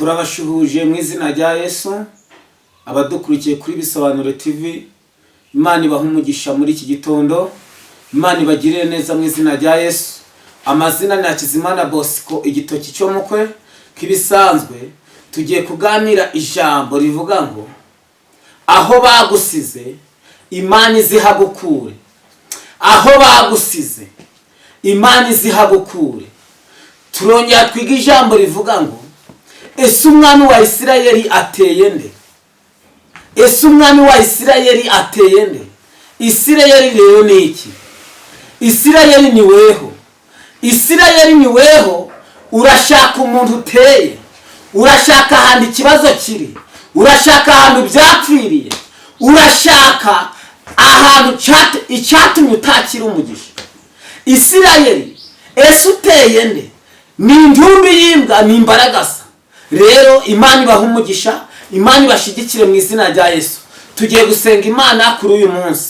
Turabashuhuje mu izina rya Yesu abadukurikiye kuri Bisobanuro TV. Imana ibahe umugisha muri iki gitondo, Imana ibagirire neza mu izina rya Yesu. Amazina ni Hakizimana Bosco, igitoki cyo mukwe. Nk'ibisanzwe tugiye kuganira ijambo rivuga ngo aho bagusize Imana izihagukure, aho bagusize Imana izihagukure. Turongera twiga ijambo rivuga ngo ese umwami wa Isirayeli ateye nde? Ese umwami wa Isirayeli ateye nde? Isirayeli rero ni iki? Isirayeli ni weho, Isirayeli ni weho. Urashaka umuntu uteye, urashaka ahantu ikibazo kiri, urashaka ahantu byapfiriye, urashaka ahantu icyatumye utakira umugisha. Isirayeli ese uteye nde? Ni intumbi y'imbwa, ni imbaragasa. Rero Imana ibaha umugisha, Imana ibashyigikire mu izina rya Yesu. Tugiye gusenga Imana kuri uyu munsi.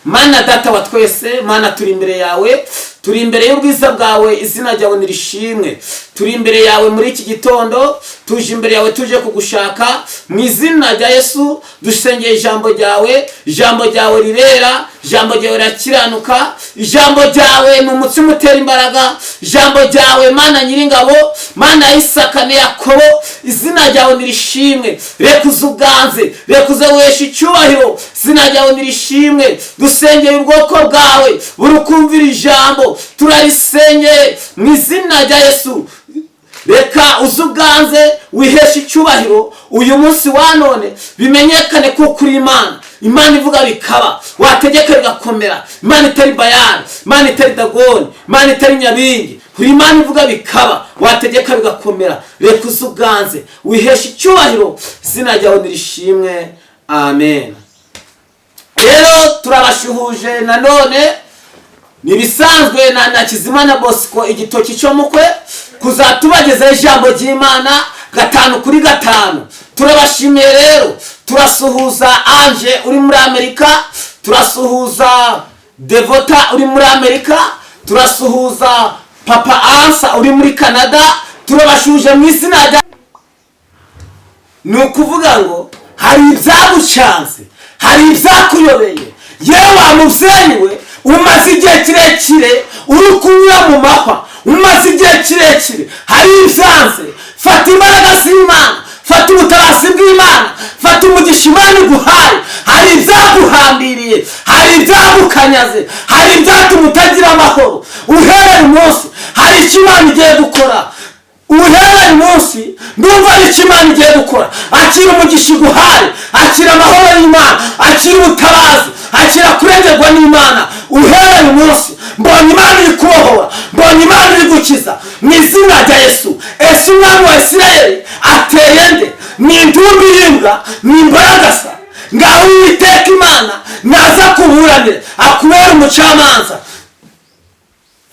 Mana Data wa twese, Mana turi imbere yawe, turi imbere y'ubwiza bwawe, izina ryawe nirishimwe. Turi imbere yawe muri iki gitondo, tuje imbere yawe, tuje kugushaka mu izina rya Yesu. Dusengeye ijambo ryawe, ijambo ryawe rirera, ijambo ryawe rirakiranuka, ijambo ryawe ni umutsima utera imbaraga, ijambo ryawe Mana nyiringabo, Mana ya Isaka na Yakobo, izina ryawe nirishimwe. Reka uze uganze, reka uze weshe icyubahiro, izina ryawe nirishimwe. Dusengeye ubwoko bwawe buri kumvira ijambo, turarisengeye mu izina rya Yesu. Reka uze uganze, wiheshe icyubahiro uyu munsi wa none, bimenyekane kuko uri Imana. Imana ivuga bikaba, wategeka bigakomera. Imana itari Bayani, Imana itari Dagoni, Imana itari Nyabingi, uri Imana ivuga bikaba, wategeka bigakomera. Reka uze uganze, wiheshe icyubahiro, izina ryawe nirishimwe, amen. Rero turabashuhuje nanone, nibisanzwe na Hakizimana Bosco, igitoki cyo mukwe, kuzatubagezaho ijambo ry'Imana 5 kuri 5. Turabashimiye rero, turasuhuza Ange uri muri Amerika, turasuhuza Devota uri muri Amerika, turasuhuza Papa Ansa uri muri Canada. Turabashuje mu izina rya. Ni ukuvuga ngo hari ibyagucanze, hari ibyakuyobeye. Yewe wa mubyeyi we, umaze igihe kirekire uri kunyura mu mahwa, umaze igihe kirekire hari ibyanze. Fata imbaraga z'Imana, fata ubutabazi bw'Imana, fata umugisha Imana iguhaye. Hari ibyaguhambiriye, hari ibyagukanyaze, hari ibyatuma utagira amahoro. Uhereye umunsi hari icyo Imana igiye gukora, uhereye umunsi ndumva ari icyo Imana igiye gukora. Akira umugisha iguhaye, akira amahoro y'Imana, akira ubutabazi, akira kurengerwa n'Imana. Uhereye umunsi mbonye Imana iri kubohora, mbonye Imana iri gukiza mu izina rya Yesu. Ese umwami wa Isirayeli ateye nde? Ni intumbi y'imbwa, ni imbaragasa. Ngaho Uwiteka Imana naza kuburanira, akubera umucamanza.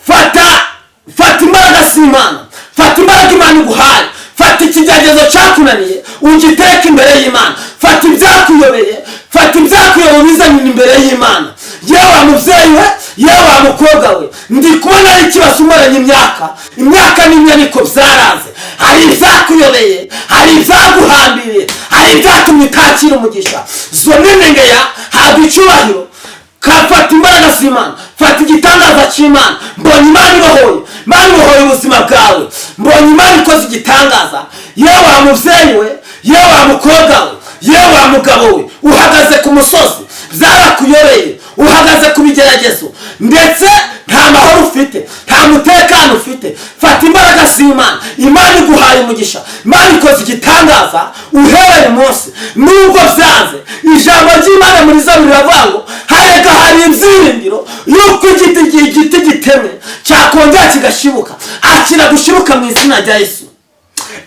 Fata imbaraga z'Imana, fata imbaraga Imana iguhaye, fata ikigeragezo cyakunaniye ugitereke imbere y'Imana, fata ibyakuyobeye, fata ibyakuyobeye ubizanye imbere y'Imana. Yewe wa mubyeyi we, yewe wa mukobwa we, ndi kubona ari ikibazo umaranye imyaka, imyaka n'imyaniko byaranze. Hari ibyakuyobeye, hari ibyaguhambiriye, hari ibyatumye utakira umugisha. Zoninengeya habwa icyubahiro. Fata imbaraga z'Imana, fata igitangaza cy'Imana. Mbonye Imana ibohoye, Imana ibohoye ubuzima bwawe, mbonye Imana ikoze igitangaza. Yewe wa mubyeyi we, yewe wa mukobwa we, yewe wa mugabo we, uhagaze ku musozi byarakuyoreye, uhagaze ku bigeragezo, ndetse nta mahoro ufite, nta mutekano ufite. Fata imbaraga z'Imana, Imana iguhaye umugisha, Imana ikoze igitangaza uhereye umunsi nubwo byanze. Ijambo ry'Imana muri Zaburi riravuga ngo hareka hari ibyiringiro yuko igiti gitemwe cyakongera kigashibuka. Akira gushibuka mu izina rya Yesu.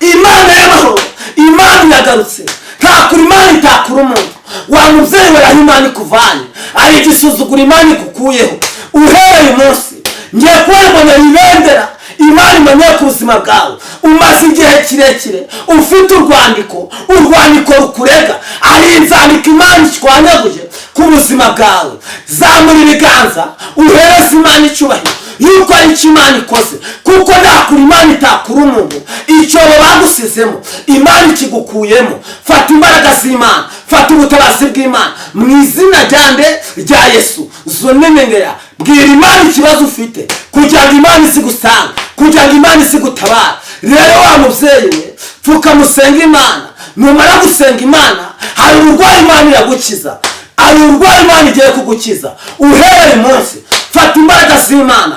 Imana y'amahoro, Imana iragarutse. Ntakura Imana itakura umuntu. Wa mubyeyi we, aho Imana ikuvanye ari igisuzugura, Imana igukuyeho. Uhereye umunsi ngiye kubona ibendera Imana imenye ku buzima bwawe. Umaze igihe kirekire ufite urwandiko, urwandiko rukurega, ari inzandiko Imana ishwanyaguje ku buzima bwawe. Zamura ibiganza uhereze Imana icyubahiro yuko ari icyo Imana ikoze, kuko ntakura Imana itakura umuntu. Icyo Icyobo bagusizemo, Imana ikigukuyemo. Fata imbaraga z'Imana, fata ubutabazi bw'Imana mu izina rya nde? Rya Yesu. Zonenengera, bwira Imana ikibazo ufite kugira ngo Imana izigusanga, kugira ngo Imana izigutabara. Rero wa mubyeyi we, pfukamusenga Imana. Numara gusenga Imana, hari uburwayi Imana iragukiza, hari uburwayi Imana igiye kugukiza uhereye umunsi. Fata imbaraga z'Imana,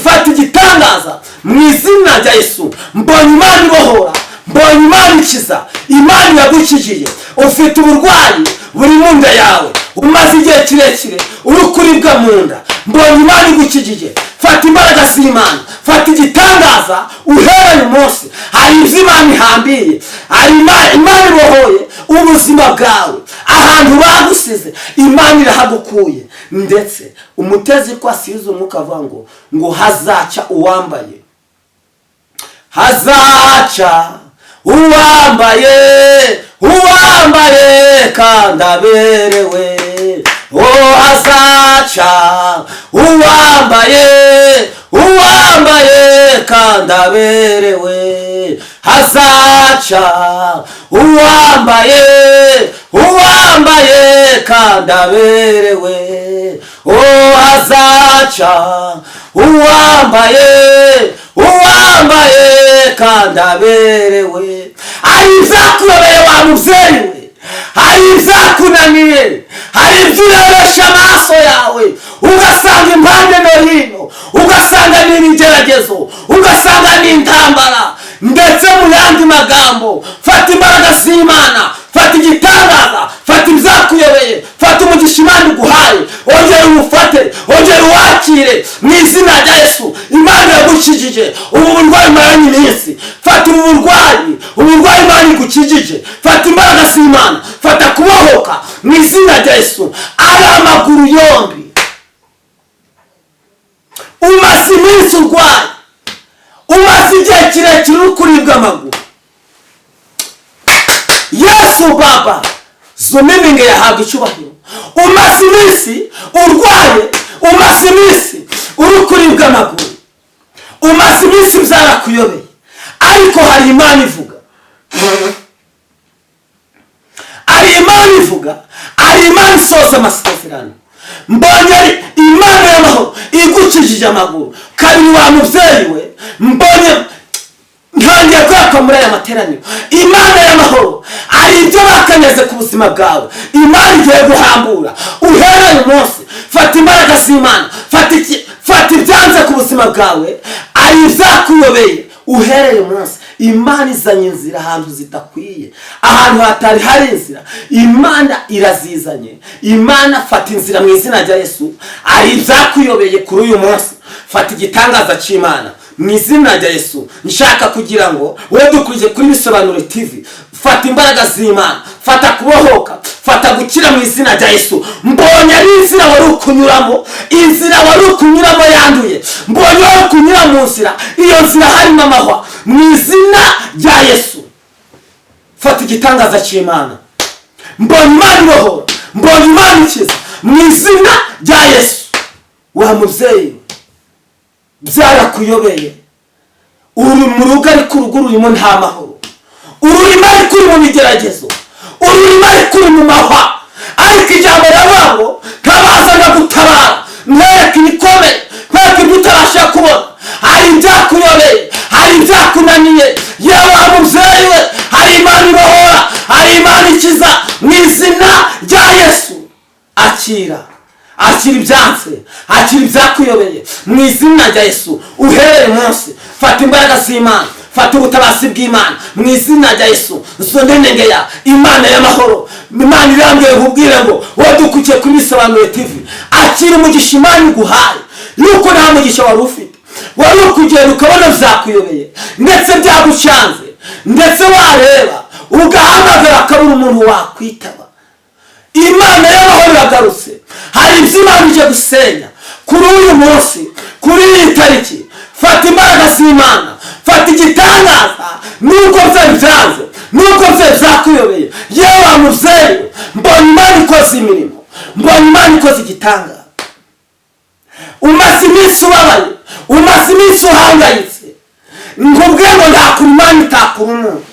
fata igitangaza mu izina rya Yesu. Mbonye Imana ibohora, mbonye Imana ikiza. Imana iragukijije. Ufite uburwayi buri mu nda yawe, umaze igihe kirekire uri kuribwa mu nda, mbonye Imana igukijije. Fata imbaraga z'Imana, fata igitangaza uhereye umunsi. Hari ibyo Imana ihambiye, hari Imana ibohoye ubuzima bwawe. Ahantu bagusize, Imana irahagukuye. Ndetse umutezi ko asize umwuka avuga ngo hazaca uwambaye, hazaca uwambaye, uwambaye kandi aberewe. Oh, hazaca uwambaye, uwambaye kandi aberewe. Hazaca uwambaye, uwambaye kandi aberewe. Oh, hazaca uwambaye, uwambaye kandi aberewe. Hari ibyakuyobeye wa mubyeyi we, hari ibyakunaniye, hari ibyo urebesha amaso yawe ugasanga impande no hino, ugasanga ni ibigeragezo, ugasanga ni intambara. Ndetse mu yandi magambo, fata imbaraga z'Imana, fata igitangaza, fata ibyakuyobeye, fata umugisha Imana iguhaye, ongera uwufate, ongera uwakire mu izina rya Yesu. Imana yagukijije ubu burwayi umaranye iminsi. Fata ubu burwayi, uburwayi Imana igukijije. Fata imbaraga z'Imana, fata kubohoka mu izina rya Yesu. Ari amaguru yombi umaze iminsi urwaye, umaze igihe kirekire uri kuribwa amaguru, Yesu Baba zumininge yahabwa icyubahiro. Umaze iminsi urwaye, umaze iminsi uri kuribwa amaguru, umaze iminsi byarakuyobeye, ariko hari Imana ivuga, hari Imana ivuga, hari Imana isoza amasezerano. Mbonye ari Imana y'amahoro igukijije amaguru kabiri wa mubyeyi we. Mbonye ntangiye kwaka muri aya materaniro. Imana y'amahoro, hari ibyo bakanyeze ku buzima bwawe, Imana igiye guhambura uhereye umunsi. Fata imbaraga z'Imana, fata ibyanze ku buzima bwawe, hari ibyakuyobeye uhereye umunsi. Imana izanye inzira ahantu zidakwiye, ahantu hatari hari inzira, Imana irazizanye. Imana, fata inzira mu izina rya Yesu. Hari ibyakuyobeye kuri uyu munsi, fata igitangaza cy'Imana mu izina rya Yesu. Nshaka kugira ngo wowe dukurikiye kuri Bisobanuro TV, fata imbaraga z'Imana, fata kubohoka, fata gukira mu izina rya Yesu. Mbonye ari inzira wari ukunyuramo, inzira wari ukunyuramo yanduye. Mbonye wari ukunyura mu nzira, iyo nzira harimo amahwa. Mu izina rya Yesu, fata igitangaza cy'Imana. Mbonye Imana ibohora, mbonye Imana ikiza mu izina rya Yesu. Wa mubyeyi, byarakuyobeye, uri mu rugo ariko urugo rurimo nta mahoro, ururimo ariko uri mu bigeragezo, ururimo ariko uri mu mahwa, ariko ijambo riravuga ngo ntabaza ndagutabara, nkwereke ibikomeye, nkwereke ibyo utabasha kubona. Hari ibyakuyobeye, hari ibyakunaniye, yewe wa mubyeyi we, hari Imana ibohora, hari Imana ikiza mu izina rya Yesu. Akira, akira ibyanse, akira ibyakuyobeye mu izina rya Yesu. Uhereye umunsi, fata imbaraga z'Imana, fata ubutabazi bw'Imana mu izina rya Yesu. Zonenengeya, Imana y'amahoro, Imana irambwiye nkubwire ngo wowe dukurikiye kuri Bisobanuye TV, akira umugisha Imana iguhaye, yuko nta mugisha wari ufite, wari ukugenda ukabona byakuyobeye, ndetse byagucanze, ndetse wareba ugahamagara akabura umuntu wakwitaba. Imana y'amahoro iragarutse. Hari ibyo Imana ije gusenya kuri uyu munsi, kuri iyi tariki. Fata imbaraga z'Imana, fata igitangaza, nubwo byari byanze, nubwo byari byakuyobeye. Yewe wa mubyeyi, mbonye Imana ikoze imirimo, mbonye Imana ikoze igitangaza. Umaze iminsi ubabaye, umaze iminsi uhangayitse, nkubwiye ngo nta kure Imana itageza. itakura umuntu.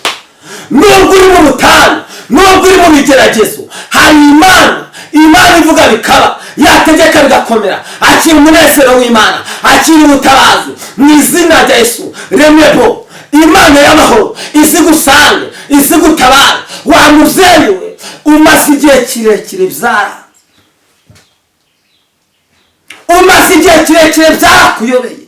Nubwo uri mu butayu, nubwo uri mu bigeragezo, hari Imana. Imana ivuga bikaba, yategeka bigakomera. Akira umunezero w'Imana, akira ubutabazi mu izina rya Yesu. Remebo, Imana y'amahoro izi gusange, izi gutabara. Wa mubyeyi we, umaze igihe kirekire byaranze, umaze igihe kirekire byarakuyobeye,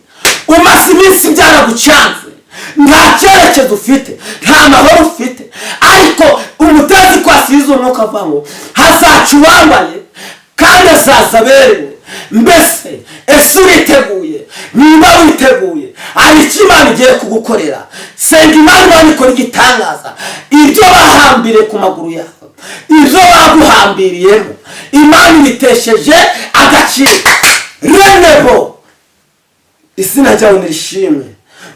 umaze iminsi byaragucanze, nta cyerekezo ufite, nta mahoro ufite. Ariko umutezi ko asize umwuka avuga ngo hazaca uwambaye kandi azaza aberewe. Mbese ese uriteguye? Niba witeguye, hari icyo Imana igiye kugukorera. Senga Imana, Imana ikora igitangaza. Ibyo bahambiriye ku maguru yawe, ibyo baguhambiriyemo, Imana ibitesheje agaciro. Renebo, izina ryawe nirishimwe.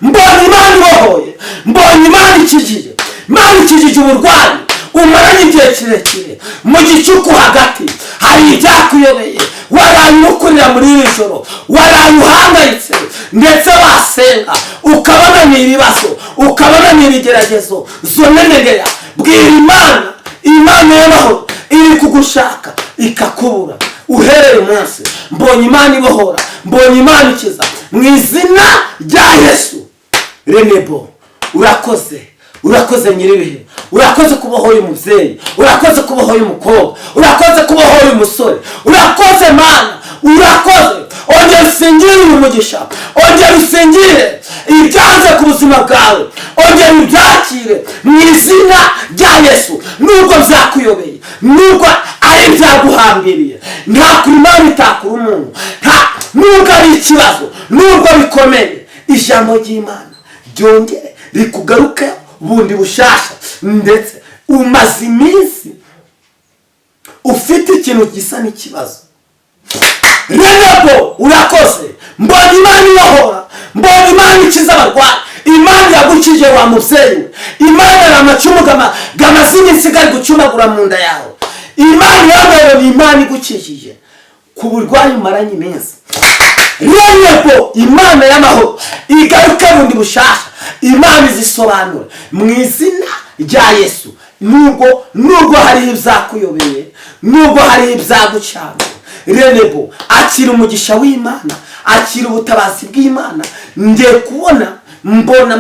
Mbonye Imana ibohoye, mbonye Imana ikijije, Imana ikijije uburwayi umaranye igihe kirekire. Mu gicuku hagati hari ibyakuyobeye, waraye ukurira muri iri joro, waraye uhangayitse, ndetse wasenga ukabona ni ibibazo, ukabona ni ibigeragezo. Zonenegeya, bwira Imana. Imana y'amahoro iri kugushaka ikakubura. Uhereye umunsi mbonye Imana ibohora, mbonye Imana ikiza mu izina rya Yesu. Renebo, urakoze, urakoze nyir'ibihe, urakoze kubohoye umubyeyi, urakoze kubohoye umukobwa, urakoze kubohoye umusore, urakoze Mana, urakoze. Ongera usingire uyu mugisha, ongera usingire ibyanze ku buzima bwawe, ongera ubyakire mu izina rya Yesu. Nubwo byakuyobeye, nubwo ari ibyaguhambiriye, nta kure Imana itakura umuntu. Nubwo ari ikibazo, nubwo bikomeye, ijambo ry'Imana ryongere rikugaruke bundi bushasha. Ndetse umaze iminsi ufite ikintu gisa n'ikibazo. Renebo, urakoze. Mbonye Imana ibohora, mbonye Imana ikiza abarwayi. Imana yagukije wa mubyeyi we. Imana hari amacumu gamaze iminsi gari gucumagura mu nda yawe. Imana yambaye, ni Imana igukijije ku burwayi umaranye iminsi. Renebo, Imana y'amahoro igaruke bundi bushasha. Imana izisobanura mu izina rya Yesu. Nubwo hariho ibyakuyobeye, nubwo hariho ibyagucana, Renebo, akira umugisha w'Imana, akira ubutabazi bw'Imana. Ngiye kubona mbona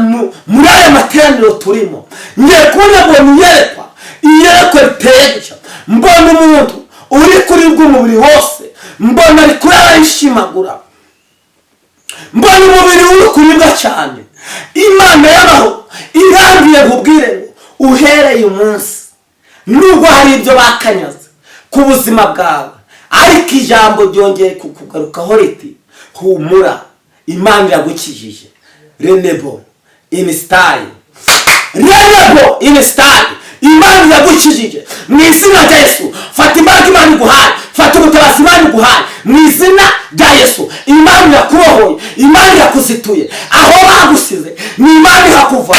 muri aya materaniro turimo, ngiye kubona mbona iyerekwa, iyerekwa riteye gutya. Mbona umuntu uri kuribwa umubiri wose, mbona ari kurara yishimagura, mbona umubiri uri kuribwa cyane. Imana y'amahoro irambiye nkubwire ngo uhereye umunsi, nubwo hari ibyo bakanyaze ku buzima bwawe, ariko ijambo ryongeye kukugarukaho riti: "Humura, Imana iragukijije." Renebo inisitayi, Renebo inisitayi, Imana iragukijije mu izina rya Yesu. Fata imbaraga Imana iguhaye, fata ubutabazi Imana iguhaye mu izina rya Yesu. Imana irakubohoye, Imana irakuzituye. Aho bagusize ni Imana ihakuva.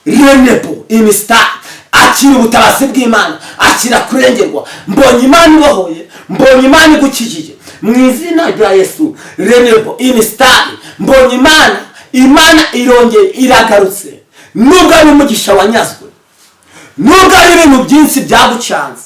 Renebo inisitayi, akira ubutabazi bw'Imana, akira kurengerwa. Mbonye Imana ibohoye, mbonye Imana igukijije mu izina rya Yesu. Renebo inisitayi, mbonye Imana, Imana irongeye iragarutse. Nubwo ari umugisha wanyazwe, nubwo ari ibintu byinshi byagucanze,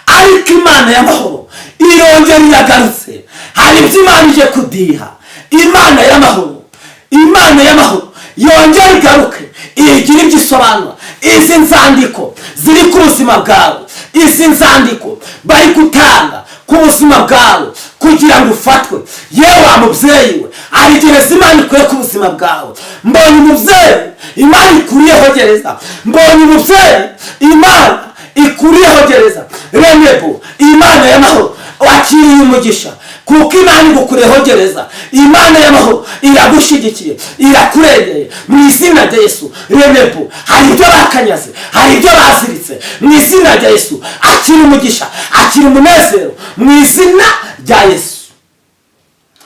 ariko Imana y'amahoro irongera iragarutse. Hari ibyo Imana ije kudiha. Imana y'amahoro, Imana y'amahoro yongera igaruke, igira ibyo isobanura. Izi nzandiko ziri ku buzima bwawe, izi nzandiko bari gutanga ku buzima bwawe kugira ngo ufatwe, yewe wa mubyeyi we, hari gereza Imana ikuye ku buzima bwawe. Mbonye umubyeyi Imana ikuriyeho gereza, mbonye umubyeyi Imana ikuriyeho gereza. Renebo, Imana y'amahoro, wakiriye umugisha kuko Imana igukuriyeho gereza. Imana y'amahoro iragushyigikiye, irakurengeye mu izina rya Yesu. Renebo, hari ibyo bakanyaze, hari ibyo baziritse mu izina rya Yesu. Akira umugisha, akira umunezero mu izina rya Yesu.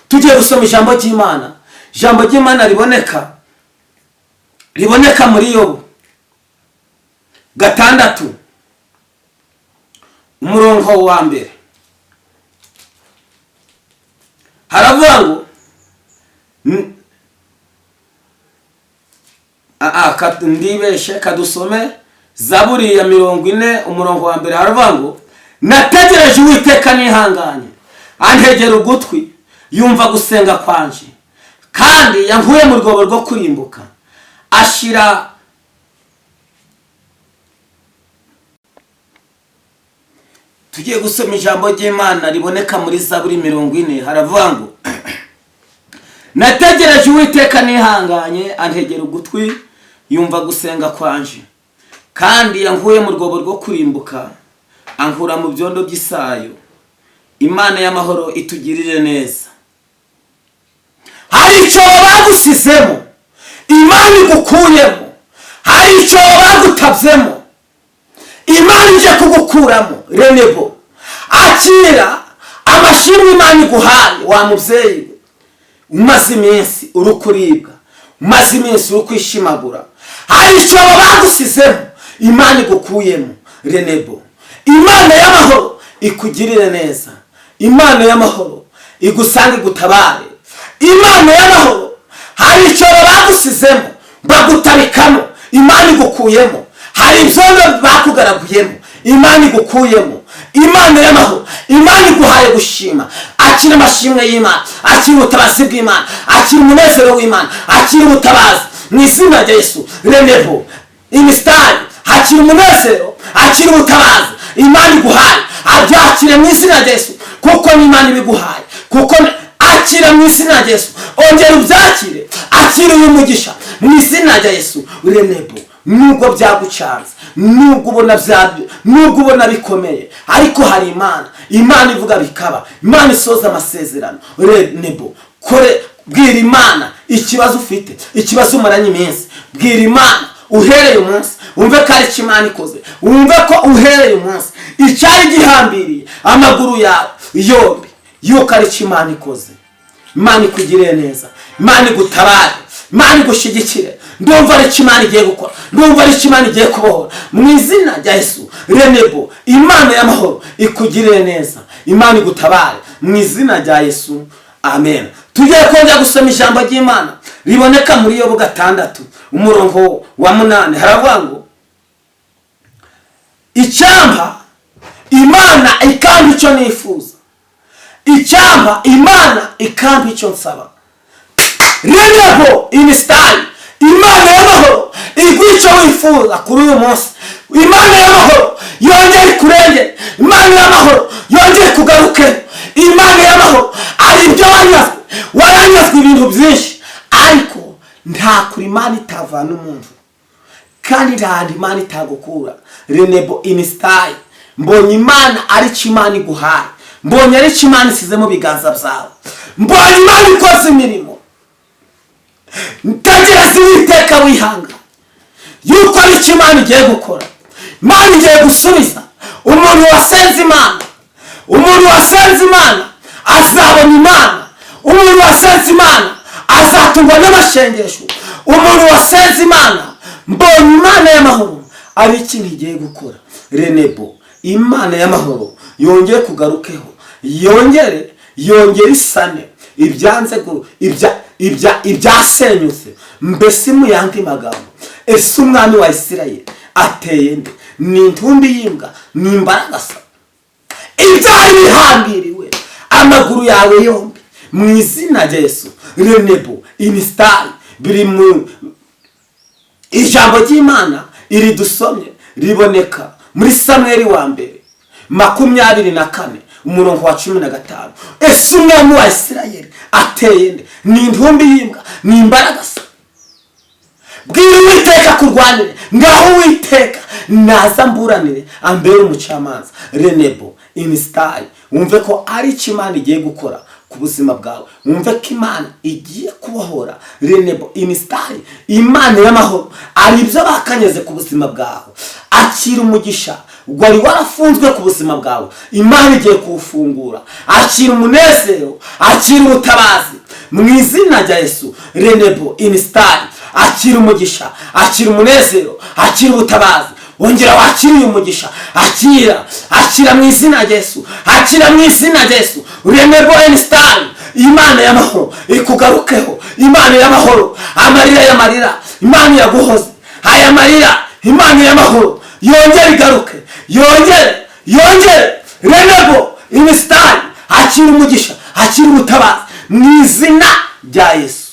Tugiye gusoma ijambo ry'Imana. Ijambo ry'Imana riboneka muri Yobu 6, umurongo wa 1. Haravuga ngo Ndibeshe, kadusome Zaburi ya 40 umurongo wa 1. Haravuga ngo: "Nategereje Uwiteka nihanganye, antegera ugutwi, yumva gusenga kwanje, kandi yankuye mu rwobo rwo kurimbuka, ashira." Tugiye gusoma ijambo ry'Imana riboneka muri Zaburi 40. Haravuga ngo: "Nategereje Uwiteka nihanganye, antegera ugutwi, yumva gusenga kwanje, kandi yankuye mu rwobo rwo kurimbuka, ankura mu byondo by'isayo." Imana y'amahoro itugirire neza. Hari icyobo bagusizemo, Imana igukuyemo. Hari icyobo bagutabyemo, Imana ije kugukuramo. Renebo, akira amashimwe Imana iguhaye. Wa mubyeyi we, umaze iminsi uri kuribwa, umaze iminsi uri kwishimagura, hari icyobo bagusizemo, Imana igukuyemo. Renebo, Imana y'amahoro ikugirire neza. Imana y'amahoro igusange, igutabare. Imana y'amahoro, hari icyobo bagusizemo, bagutarikamo, Imana igukuyemo. Hari ibyondo bakugaraguyemo, Imana igukuyemo. Imana y'amahoro, Imana iguhaye gushima. Akira amashimwe y'Imana, akira ubutabazi bw'Imana, akira umunezero w'Imana, akira ubutabazi mu izina rya Yesu. Renevo imisitari, akira umunezero, akira ubutabazi Imana iguhaye. Abyakire mu izina rya Yesu, kuko ni Imana ibiguhaye. Kuko akira mu izina rya Yesu, ongera ubyakire, akira uyu mugisha mu izina rya Yesu. Renebo, nubwo byagucanze, nubwo ubona byabyo, nubwo ubona bikomeye, ariko hari Imana, Imana ivuga bikaba, Imana isoza amasezerano. Renebo, kore, bwira Imana ikibazo ufite, ikibazo umaranye iminsi. Bwira Imana uhereye umunsi, wumve ko ari icyo Imana ikoze, wumve ko uhereye umunsi icyari gihambiriye amaguru yawe yombi, yuko ari cyo Imana ikoze. Imana ikugirire neza, Imana igutabare, Imana igushyigikire. Ndumva ari cyo Imana igiye gukora, ndumva ari cyo Imana igiye kubohora mu izina rya Yesu. Renebo, Imana y'amahoro ikugirire neza, Imana igutabare mu izina rya Yesu, amen. Tugiye kongera gusoma ijambo ry'Imana riboneka muri Yobu 6 umurongo wa 8. Haravuga ngo: "Icyampa Imana ikampa icyo nifuza, icyampa Imana ikampa icyo nsaba." Renebo imisitari, Imana y'amahoro iguha icyo wifuza kuri uyu munsi. Imana y'amahoro yongere ikurengere, Imana y'amahoro yongere ikugarukeho. Imana y'amahoro, ari ibyo wanyazwe, waranyazwe ibintu byinshi, ariko nta kure Imana itavana umuntu, kandi nta hantu Imana itagukura. Renebo imisitari, mbonye Imana ari cyo Imana iguhaye, mbonye ari cyo Imana isize mu biganza byawe, mbonye Imana ikoze imirimo. Tegereza Uwiteka wihanga, yuko ari cyo Imana igiye gukora. Imana igiye gusubiza umuntu wasenze Imana. Umuntu wasenze Imana azabona Imana. Umuntu wasenze Imana azatungwa n'amashengesho. Umuntu wasenze Imana, mbonye Imana y'amahoro ari ikintu igiye gukora. Renebo, Imana y'amahoro yongere kugarukeho, yongere isane ibyanze, ibyasenyutse. Mbese mu yandi magambo, ese umwami wa Isirayeli ateye nde? Ni intumbi y'imbwa, ni imbaragasa. Ibyari bihambiriwe amaguru yawe yombi mu izina rya Yesu. Renebo imisitari, biri mu ijambo ry'Imana iri dusomye riboneka muri Samweli wa mbere 24 umurongo wa 15. Ese umwami wa Isirayeli ateye nde? Ni intumbi y'imbwa, ni imbaragasa. Bwira Uwiteka kurwanire, ngaho Uwiteka naza mburanire, ambere umucamanza. Renebo imisitari, wumve ko ari icyo Imana igiye gukora ku buzima bwawe, wumve ko Imana igiye kubohora. Renebo imisitari, Imana y'amahoro, ari ibyo bakanyeze ku buzima bwawe. Akira umugisha wari warafunzwe ku buzima bwawe, Imana igiye kuwufungura. Akira umunezero, akira ubutabazi mu izina rya Yesu. Renebo imisitari, akira umugisha, akira umunezero, akira ubutabazi. Wongera wakira uyu mugisha, akira, akira mu izina rya Yesu, akira mu izina rya Yesu. Renebo imisitari, Imana y'amahoro ikugarukeho. Imana y'amahoro, amarira y'amarira Imana iraguhoze aya marira. Imana y'amahoro yongere igaruke, yongere, yongere. Renebo imisitari, akira umugisha, akira ubutabazi mu izina rya Yesu.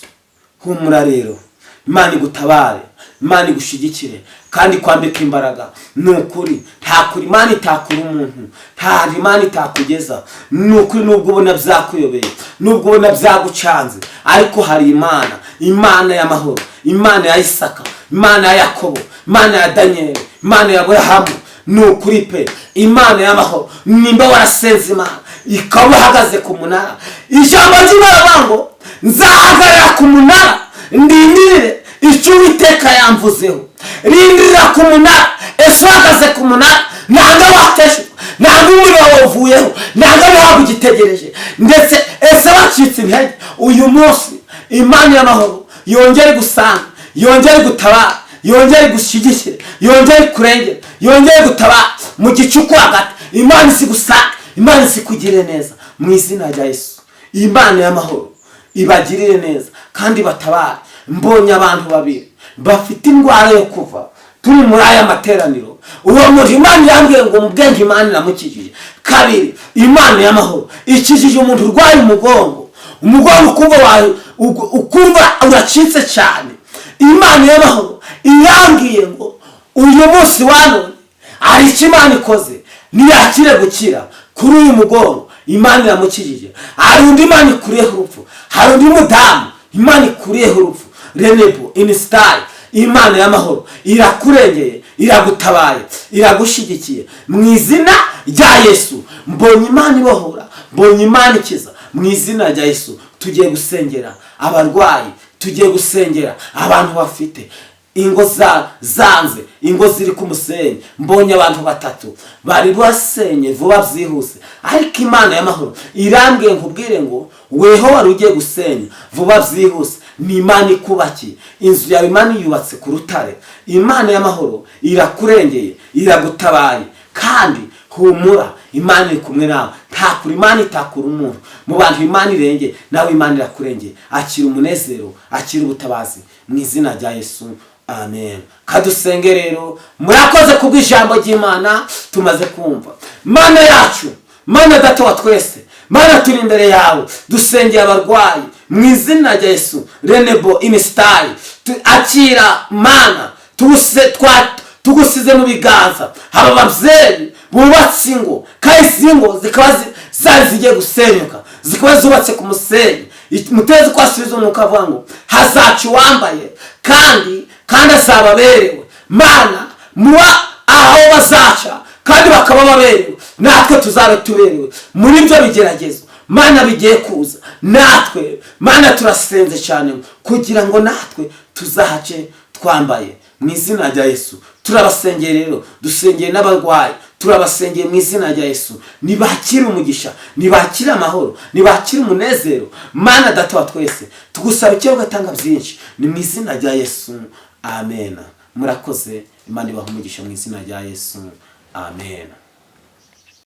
Humura rero, Imana igutabare, Imana igushyigikire kandi kwambika imbaraga. Ni ukuri, nta kure Imana itakura umuntu, nta Imana itakugeza. Ni ukuri, nubwo ubona byakuyobeye, nubwo ubona byagucanze, ariko hari Imana, Imana y'amahoro, Imana ya Isaka, Imana ya Yakobo, Imana ya Daniyeli, Imana ya Aburahamu. Ni ukuri pe, Imana y'amahoro. Nimba warasenze Imana ikaba uhagaze ku munara, ijambo ry'Imana ngo: "Nzahagarara ku munara ndindirire icyo Uwiteka yamvuzeho." Rindirira ku munara. Ese uhagaze ku munara? Ntabwo wateshwa, ntabwo umuriro wawuvuyeho, ntabwo ntabwo ugitegereje. Ndetse ese wacitse intege? Uyu munsi Imana y'amahoro yongere gusanga, yongere gutabara, yongere gushyigikira, yongere kurengera, yongere gutabara mu gicuku hagati. Imana isi gusanga, Imana isi kugirire neza mu izina rya Yesu. Imana y'amahoro ibagirire neza kandi batabare. Mbonye abantu babiri bafite indwara yo kuva turi muri aya materaniro. Uwo muntu Imana yambwiye ngo mu bwenge Imana iramukijije. Kabiri, Imana y'amahoro ikijije umuntu urwaye umugongo, umugongo ukumva ukumva uracitse cyane. Imana y'amahoro irambwiye ngo uyu munsi wa none hari icyo Imana ikoze, ntiyakire gukira kuri uyu mugongo. Imana iramukijije. Hari undi Imana ikuriyeho urupfu, hari undi mudamu Imana ikuriyeho urupfu. Renebo inisitari, Imana y'amahoro irakurengeye, iragutabaye, iragushyigikiye mu izina rya Yesu. Mbonye Imana ibohora, mbonye Imana ikiza mu izina rya Yesu. Tugiye gusengera abarwayi, tugiye gusengera abantu bafite ingo zanze, ingo ziri ku musenyi. Mbonye abantu batatu bari basenye vuba byihuse, ariko Imana y'amahoro irambwiye nkubwire ngo weho wari ugiye gusenya vuba byihuse, ni Imana ikubakiye inzu yawe. Imana yubatse ku rutare. Imana y'amahoro irakurengeye, iragutabaye, kandi humura, Imana iri kumwe nawe. Nta kure Imana itakura umuntu. Mu bantu Imana irengeye, nawe Imana irakurengeye. Akira umunezero, akira ubutabazi mu izina rya Yesu, amen. Kadusenge rero. Murakoze kubw'ijambo ry'Imana tumaze kumva. Mana yacu, Mana Data wa twese, Mana, turi imbere yawe, dusengeye abarwayi mu izina rya Yesu. Renebo imisitari, akira Mana, tugusize mu biganza. Aba babyeyi bubatse ingo, kandi izi ngo zikaba zari zigiye gusenyuka, zikaba zubatse ku musenyi. Mutezi ko asubiza umwuka avuga ngo hazaca uwambaye kandi azaba aberewe. Mana, muba aho bazaca kandi bakaba baberewe, natwe tuzabe tuberewe muri ibyo bigeragezo, Mana, bigiye kuza. Natwe, Mana, turasenze cyane kugira ngo natwe tuzahace twambaye mu izina rya Yesu. Turabasengeye rero, dusengeye n'abarwayi, turabasengeye mu izina rya Yesu. Nibakire umugisha, nibakire amahoro, nibakire umunezero. Mana Data wa twese, tugusaba icyo ugatanga byinshi, ni mu izina rya Yesu, amen. Murakoze, Imana ibaha umugisha mu izina rya Yesu, amen.